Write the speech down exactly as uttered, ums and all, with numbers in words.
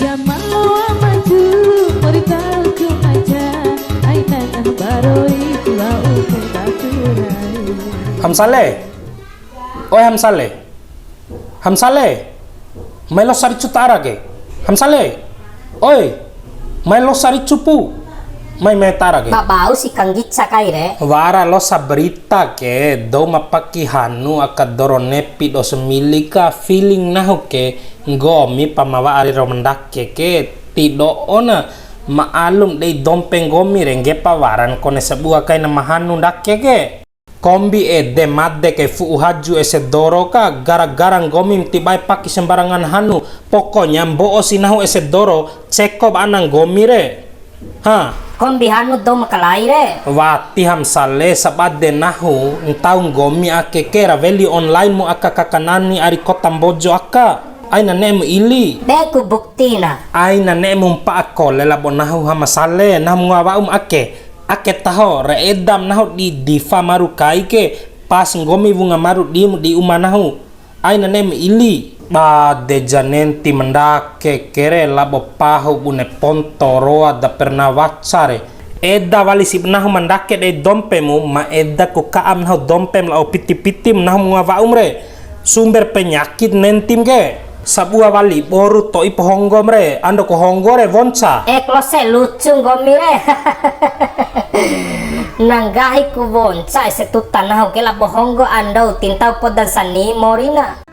Zaman loa maju, mori tau ku maja, ai nanah baroi ku wa'u ku taturai. Hamsale. Oi Hamsale. Hamsale. Mai losa ricu ta ara ke. Hamsale. Oi. Mai losa ricu pu. Mai, mai ta ara ke. Ba bau si kanggica kai re. Wara losa berita ke, dou ma paki hanu aka doro nepi do semili ka, feeling nahu ke, nggomi pa ma wa'a rero ma ndake ke, ti do'ona, ma'alum dei dompe nggomi re, nggepa waran kone sabua kaina ma hanu ndake ke. Kombi ede made kai fu'u haju ese doro ka, gara-gara nggomi ma ti bae paki sembarangan hanu, pokoknya mbo'o si nahu ese doro, ceko ba ana nggomi re. Ha. Kombi hanu dou makalai re. Wati Hamsale, sabade nahu, ntau nggomi ake ke ra weli online mu aka kakanani ari kota Mbojo aka. Aina ne'emu ili. Be ku buktina. Aina ne'emu mpa'a kole labo nahu Hamsale, nahu ma ngoa wa'um ake. Ake taho, ra edam nahu di difa maru kai ke, pas nggomi wunga maru dimu di uma nahu. Aina ne'em ili. Bade ja nenti ma ndake ke re labo pahu bune ponto roa da perna waca re. Eda wali si ba nahu ma ndake dei dompemu, ma eda ku ka'am nahu dompem lao piti-pitim nahu ma ngoa wa'um re. Sumber penyakit nentim ke. Sabua wali boru to'i po honggom re, ando ku honggo re wonca. Eh, klose lucu nggomi re. Na nggahi ku wonca ese tuta nahu ke labo honggo ando tintau podan sani morina.